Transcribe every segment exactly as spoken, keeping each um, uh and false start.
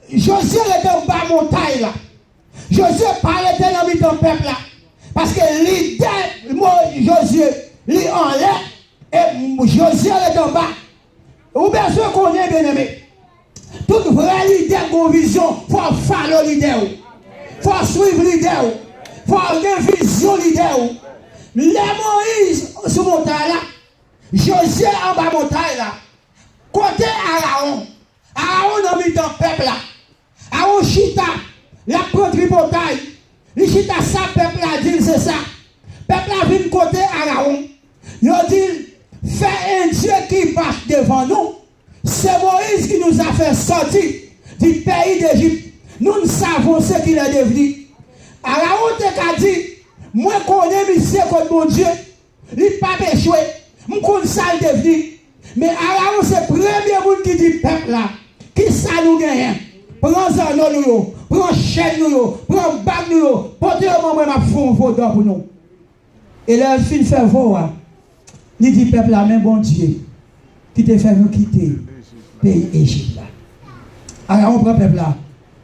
Jozye rete anba montay la. Jozye pa rete nan mitan pèp la. Paske lidè Mo- Jozye, li anlè, e Jozye rete anba. Ou bezwen konnen, byeneme. Tout vrè lidè gen yon vizyon, fò w falo lidè w. Fò w swiv lidè w. Fò w gen vizyon lidè w. Lè Moyiz sou montay la, Jozye anba montay la. Kote Arawon? Arawon nan mitan pèp la. Arawon chita, l ap pran tripotay. Li chita, sa pèp la di l, se sa. Pèp la vin kote Arawon. Yo di l, fè un Dieu qui marche devant nous. C'est Moïse qui nous a fait sortir du pays d'Égypte. Nous ne savons ce qu'il est devenu. Arawon te ka di, mwen konnen misye kot Bondye. Li p ap echwe. M konn sa l devni. Men Arawon se premye moun ki di pèp la, kisa nou genyen? Pran zanno nou yo, pran chèn nou yo, pran bag nou yo, pote yo ban mwen, m ap fè yon vodò pou nou. E lè l fin fè vo a, li di pèp la, men Bondye ki te fè nou kite peyi Ejip la. Arawon pran pèp la,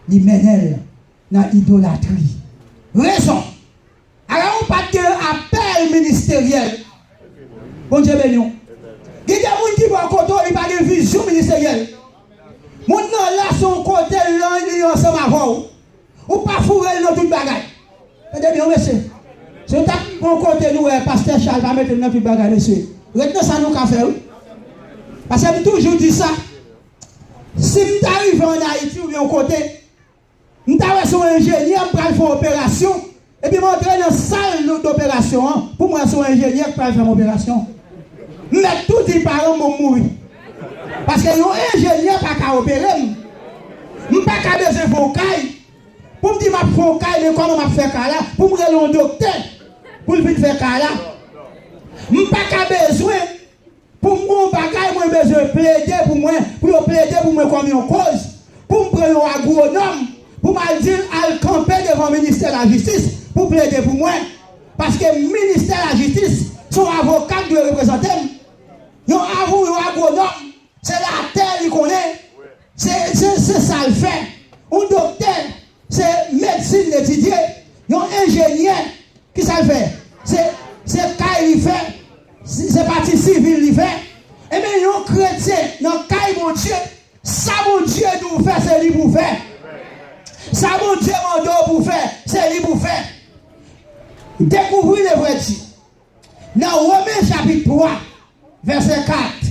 li mennen l nan idolatri. Rezon, Arawon pa t gen apèl ministeryèl. Bondye beni w. Gen de moun ki bò kote w, li pa gen vizyon ministeryèl. Moun nan la se yon kote l lan li ansanm avè w. Ou pa foure l nan tout bagay. Tande byen, mesye. Si w t ap yon kote nou wè pastè Charles pa mete l nan tout bagay, mesye. Ret nan sa nou ka fè, wi. Paske m toujou di sa. Si m ta rive ann Ayiti oubyen yon kote, m ta wè se yon enjenyè m pral fè yon operasyon, epi m antre nan sal nou- doperasyon an, pou m wè se yon enjenyè k pral fè m operasyon. M mèt tou di paran m pou m mouri. Paske yon enjenyè pa ka opere m. M pa ka bezwen fè yon kay, pou m di m ap fè yon kay, men kòman m ap fè kay la, pou m rele yon doktè, pou l vin fè kay la. M pa ka bezwen Pou m gen yon bagay, mwen bezwen plede pou mwen, pou yo plede pou mwen kòm yon koz, pou m pran yon agwonòm, pou m al di l al kanpe devan ministè lajistis pou plede pou mwen. Paske ministè lajistis se yon avoka k dwe reprezante m. Yon avo- yon agwonòm, se latè li konnen. Se, se, se sa l fè. Yon doktè, se medsin l etidye. Yon enjenyè, kisa l fè? Se, se kay li fè. Se, se pati sivil li fè. Ebyen, yon kretyen nan kay Bondye, sa Bondye di w fè, se li pou w fè. Sa Bondye mande w pou w fè, se li pou w fè. Dekouvri le vrè Dye. Nan Women chapit twa, vèsè kat,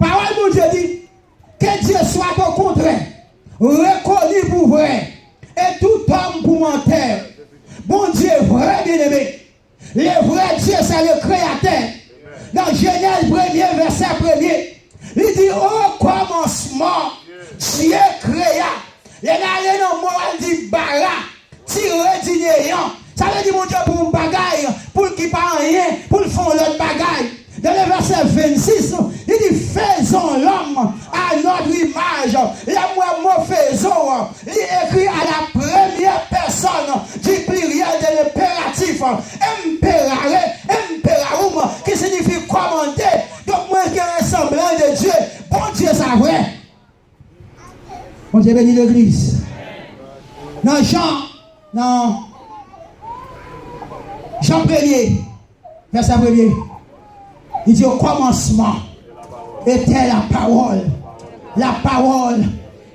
pawòl Bondye di, que Dieu soit au contraire reconnu pour vrai et tout homme pour menteur. Bondye vrè, byeneme. Le vrai Dieu, c'est le créateur. Nan Jenèz premye, vèsè premye, li di, au commencement, Dieu créa. Lè n ale nan mo a, l di bara, tire di neyan. Sa vle di Bondye pou yon bagay, pou l ki pa anyen, pou l fè yon lòt bagay. Dans le verset vingt-six, li di, faisons l'homme à notre image. Lè m wè mo faisons an, li ekri à la première personne du pluriel de l'impératif, imperare, imperarum, ki siyifi kòmande. Donk, mwen gen yon sanblan de Dye. Bondye sa vrè. Bondye beni legliz. Nan Jan, nan Jan premye, vèsè premye, li di, au commencement était la parole. La parole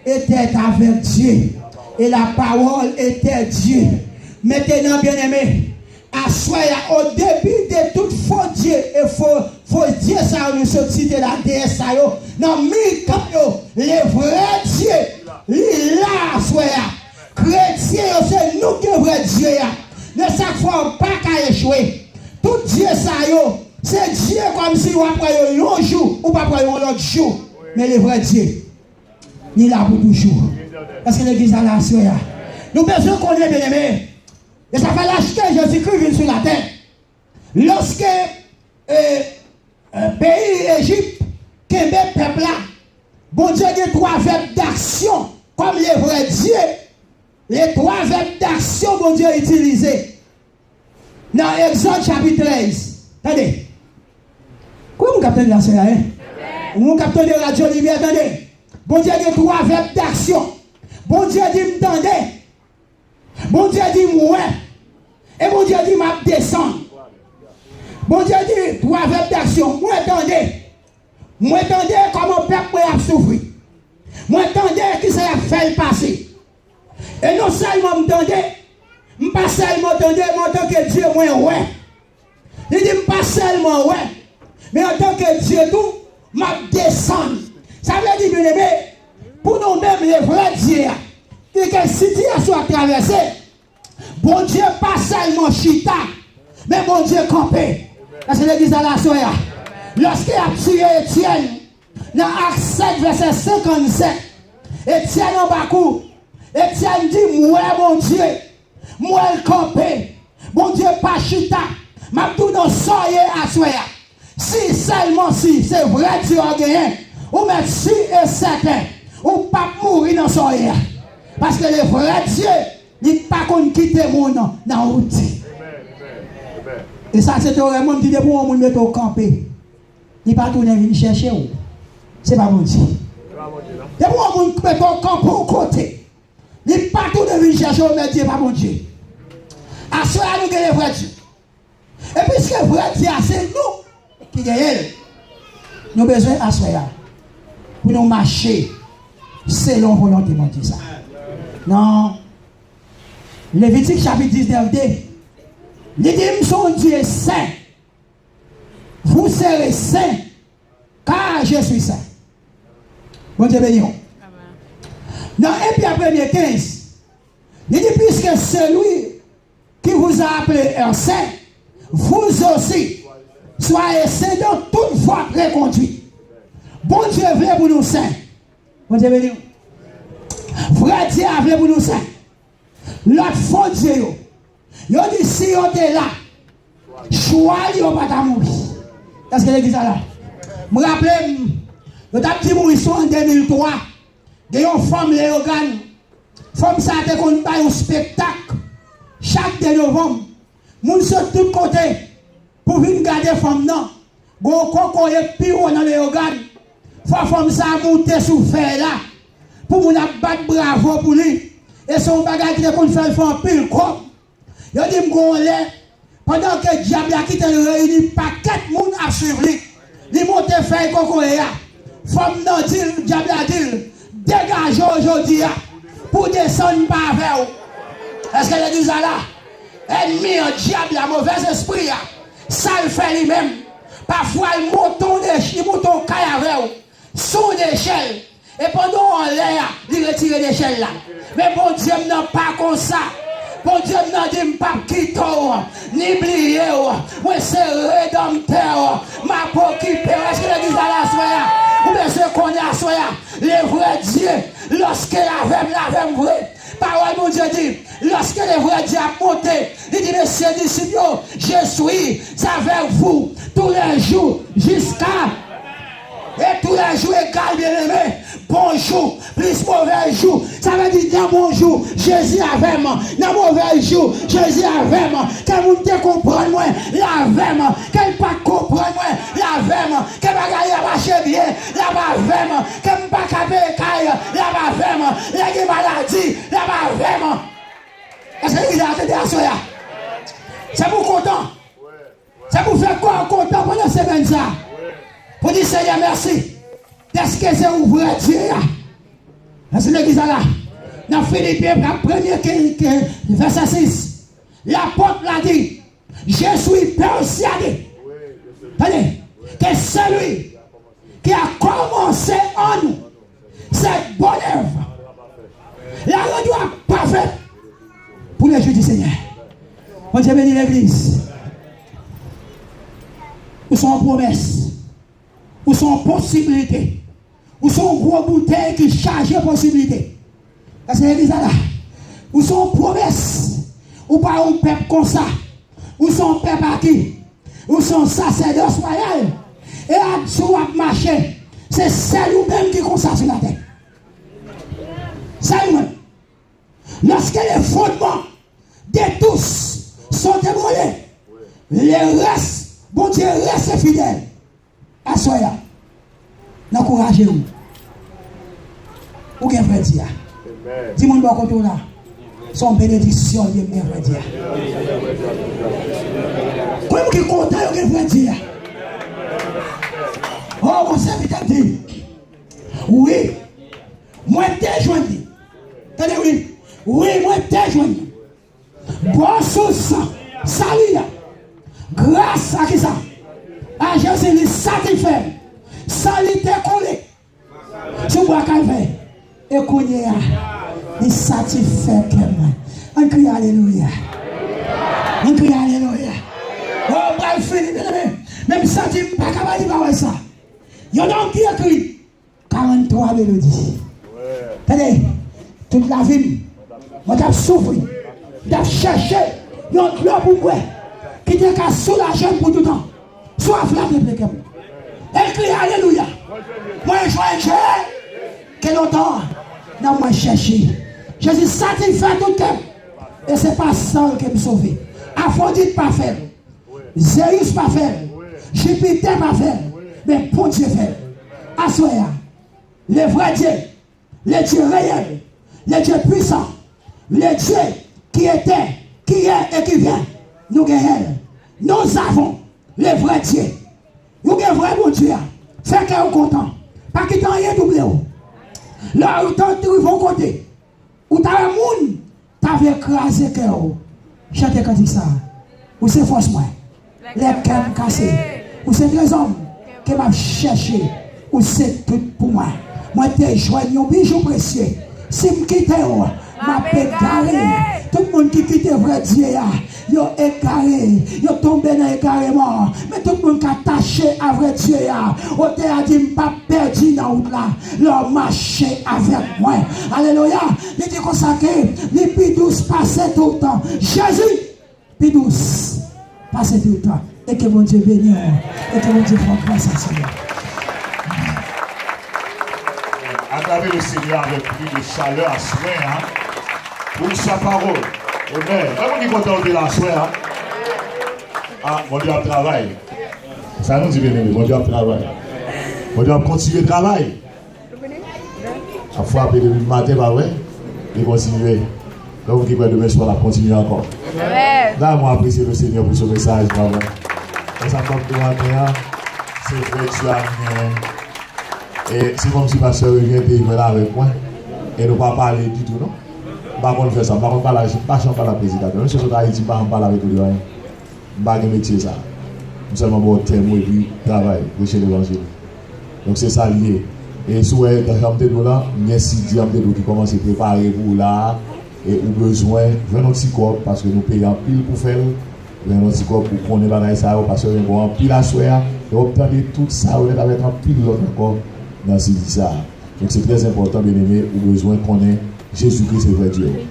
était avec Dieu. Et la parole était Dieu. Maintenant, bien-aimé, aswè a, au début de tout faux Dieu et faux, faux Dieu sa yo nou sot site la, deyès sa yo, nan mitan yo, le vrè Dye, li la aswè a. Kretyen yo, se nou ki vrè Dye a. Men sa k fè w pa ka echwe. Tout dye sa yo, se dye kòmsi w ap wè yo yon jou, ou p ap wè yo yon lòt jou. Men le vrè Dye, li la pou toujou. Èske legliz la la aswè a? Nou bezwen konnen, byeneme. E sa fè lè achte Jezikri vin sou latè. Lòske, e, e, peyi Ejip kenbe pèp la, Bondye gen twa vèb daksyon kòm le vrè Dye. Le twa vèb daksyon Bondye itilize nan Egzòd chapit trèz. Tande. Kòman moun k ap tande la, sè a, en? Moun k ap tande radyo Limyè, tande. Bondye gen twa vèb daksyon. Bondye di m tande. Bondye di m wè. E Bondye di m ap desann. Bondye di twa vèb daksyon. Mwen tande. Mwen tande kòman pèp mwen ap soufri. Mwen tande kisa y ap fè l pase. E non sèlman m tande, m pa sèlman tande, men antanke Dye mwen wè. Li di m pa sèlman wè, men antanke Dye tou, m ap desann. Sa vle di, byeneme, pou nou menm, le vrè Dye a, ki gen sitiyasyon ap travèse, Bondye pa sèlman chita, men Bondye kanpe. Èske legliz la la aswè a? Lòske y ap tiye Etyèn, nan Ak sèt, vèsè senkannsèt, Etyèn anba kou, Etyèn di, m wè Bondye, m wè l kanpe. Bondye pa chita. M ap di w nan sa w ye aswè a. Si sèlman si se vrè Dye w genyen, ou mèt si e sèten, ou p ap mouri nan sa w ye a. Paske le vrè Dye, li pa konn kite moun nan wout. E sa se teorèm mwen, m di depi yon moun mete w kanpe, li pa tounen vin chèche w, se pa Bondye. Depi yon moun mete w kanpe yon kote, li pa tounen vin chèche w, men Dye pa Bondye. Aswè a nou gen le vrè Dye. E piske vrè Dye a se nou ki genyen l, nou bezwen aswè a pou nou mache selon volonte Bondye sa. Nan Levitik chapit diznèf de, li di, m se yon Dye sen. Vous serez saints, car je suis saint. Bondye beni w. Nan en Pyè premye kenz, li di, puisque celui qui vous a appelé est saint, vous aussi, soyez saints dans toute votre conduite. Bondye vle pou nou sen. Bondye beni w. Vrè Dye a vle pou nou sen. Lòt fo dye yo, yo di si yo te la, chwal yo pa ta mouri. Èske legliz la la? M raple m, yo t ap di Moris an de mil twa, gen yon fanm Leyogàn. Fanm sa a te konn bay yon spektak chak de novanm. Moun sot tout kote pou vin gade fanm nan. Gon kokoye pi wo nan Leyogàn. Fò fanm sa a moute sou fèy la pou moun ap bat bravo pou li. E se yon bagay ki te konn fè l fè anpil kòb. Yo di m gon lè, pandan ke dyab la kite l reyini pakèt moun ap swiv li, li monte fèy kokoye a. Fanm nan di l, dyab la di l, degaje w jodi a pou w desann m pa avè w. Èske legliz la la? Ènmi an, dyab la, movèzespri a, sa l fè li menm, pafwa l monte yon nech-, li monte yon kay avè w sou yon nechèl. E pandan w anlè a, li retire nechèl la. Men Bondye m nan pa konsa. Bondye m nan di m p ap kite w, ni bliye w. Mwen se Redanmtè w. M ap okipe w. Èske legliz la la aswè a? Ou bezwen konnen aswè a. Le vrè Dye, lòske l avè m, l avè m vre. Pawòl Bondye di, lòske le vrè Dye ap monte, li di, mesye, disip yo, je suis avec vous tous les jours jusqu'à E tou lè jou egal, byeneme. Bon jou, plis movè jou. Sa vle di, nan bon jou, Jezi avè m. Nan movè jou, Jezi avè m. Ke moun te konprann mwen, l avè m. Ke l pa t konprann mwen, l avè m. Ke bagay la mache byen, l ap avè m. Ke m pa ka peye kay, l ap avè m. Lè gen maladi, l ap avè m. Èske legliz la tande aswè a? Se pou kontan. Se pou fè kò w kontan pandan semèn sa a. Pou di, Senyè, mèsi dèske se ou vrè Dye a. Mèsi legliz la la. Nan Filipyen, premye ke, ke, vèsè sis, lapòt la di, je suis persuadé. Tande, que celui qui a commencé en nous cette bonne œuvre la rendra parfaite pour le jour du Seigneur. Bondye beni legliz. Ou se yon pwomès. Ou se yon posiblite. Ou se yon gwo boutèy ki chaje posiblite. Èske legliz la la? Ou se yon pwomès. Ou pa yon pèp konsa. Ou se yon pèp aki. Ou se yon sasèdòs wayal. E ak sa w ap mache, se sèl ou menm ki konsa sou latè. Sèl ou menm. Lorsque les fondements de tous sont ébranlés, le reste, Bondye reste fidèl. Aswè a, n ankouraje w. Ou gen vrè Dye a. Di moun bò kote w la, se yon benediksyon Dye m gen vrè Dye a. Konbyen moun ki kontan yo gen vrè Dye a? Oh, mon sèvitè di, wi, mwen te jwenn li. Tande wi, wi, mwen te jwenn li. Bò sous sali a. Gras a kisa? A Jezi, li satisfè m. San li te koule sou bwa Kalvè. E kounye a, li satisfè kè mwen. Ann kriye alelouya. Ann kriye alelouya. Oh, m pral fini, byeneme. Men m santi m pa ka pa di pawòl sa. Yon nonm ki ekri karannntwa melodi. Tande, tout lavi m, mwen t ap soufri, m t ap chèche yon dlo pou m bwè, ki te ka soulaje m pou toutan. Swaf la te pleke m. E l kriye alelouya. Mwen jwenn Jezi ke lontan nan mwen chèche. Jezi satisfè tout kè m. E se pa sèl ke m sove. Afwodit pa fè l. Zeyis pa fè l. Jipitè pa fè l. Men Bondye fè l. Aswè a, le vrai Dieu, le Dieu réel, le Dieu puissant, le Dieu qui était, qui est et qui vient, nou genyen l. Nous avons le vrai Dieu. Ou gen vrè Bondye a. Fè kè w kontan. Pa kite anyen twouble w. Lè w rive yon kote, ou ta wè moun ta vle kraze kè w. Chante kantik sa a. Ou se fòs mwen lè kè m kase. Ou se trezò m ke m ap chèche. Ou se tout pou mwen. Mwen te jwenn yon bijou presye. Si m kite w, m ap egare. Tout moun ki kite vrè Dye a, yo egare. Yo tonbe nan egareman. Men tout moun k atache a vrè Dye a, otè a di, m p ap pèdi nan wout la. Lè w mache avèk mwen. Alelouya. Li di konsa ke li pi dous pase toutan. Jezi pi dous pase toutan. E ke Bondye beni w. E ke Bondye fè w gras aswè a. Acclamez le Seigneur avec plus de chaleur aswè a, hein, pour sa parole. Amen. Lè moun ki kontan w te la aswè a. Ah, Bondye ap travay. Sa nou di, byeneme, Bondye ap travay. Bondye ap kontinye travay. Ap frape depi maten, pa vre? Li kontinye. Donk, ki kwè demen swa l ap kontinye ankò. Amen. Dayè, mwen apresye le Seigneur pour ce message, pa vre? Mwen sa fòk de maten an, se vrè Dye a nou genyen. E se kòmsi pastè Revyen te jwenn avèk mwen. E nou pa pale ditou, non. M pa konn fè sa. M pa konn pale, m pa janm pale ak prezidant. Menm si yo sot Ayiti, m pa janm pale avèk yo de anyen. M pa gen metye sa. M sèlman ba w tèm ou epi travay, preche levanjil. Donk se sa l ye. E si w wè, jan m te di w la, m gen CD a m te di w ki kòmanse prepare pou w la a. E ou bezwen jwenn yon ti kòb, paske nou peye anpil pou fè l. Jwenn yon ti kòb pou konnen bagay sa yo, paske gen anpil aswè a. E w ap tande tout sa yo nèt avèk anpil lòt ankò nan CD sa a. Donk, se trè enpòtan, byeneme, ou bezwen konnen Jezikri se vrè Dye w.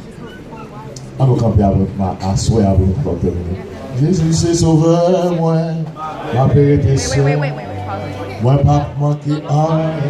Ann nou kanpe avèk mwen aswè a pou nou kapab tèmine. Jezi se sovè mwen, m ap rete sou. Mwen p ap manke anyen.